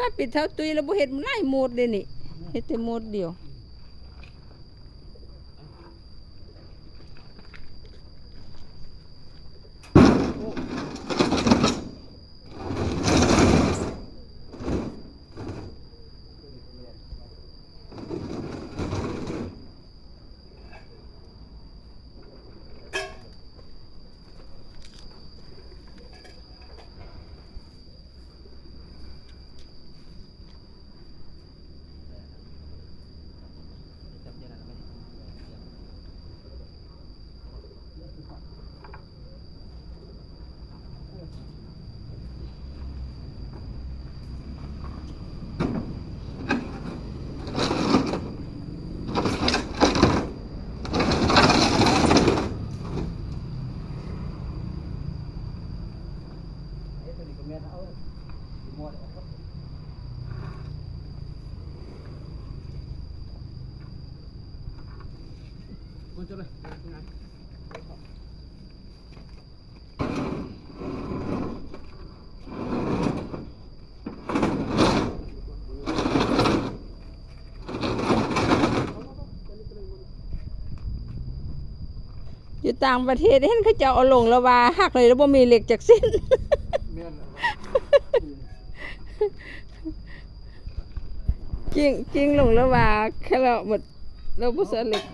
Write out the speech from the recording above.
ປ້າປິດເທົ່າຕຸ້ຍແລ້ວບໍ່ເຮັດຫຼາຍໂໝດເດ້ນີ້ ເຮັດແຕ່ໂໝດດຽວ. ຢູ່ຕ່າງປະເທດເຫັນເຂົາເຈົ້າເອົາລົງແລ້ວວ່າຫັກເລີຍ ແລ້ວບໍ່ມີເຫຼັກຈັກເສັ້ນ. ແມ່ນແຫຼະ ກິ້ງ ກິ້ງລົງແລ້ວວ່າຄະເລາະໝົດ ແລ້ວບໍ່ໃສ່ເຫຼັກ.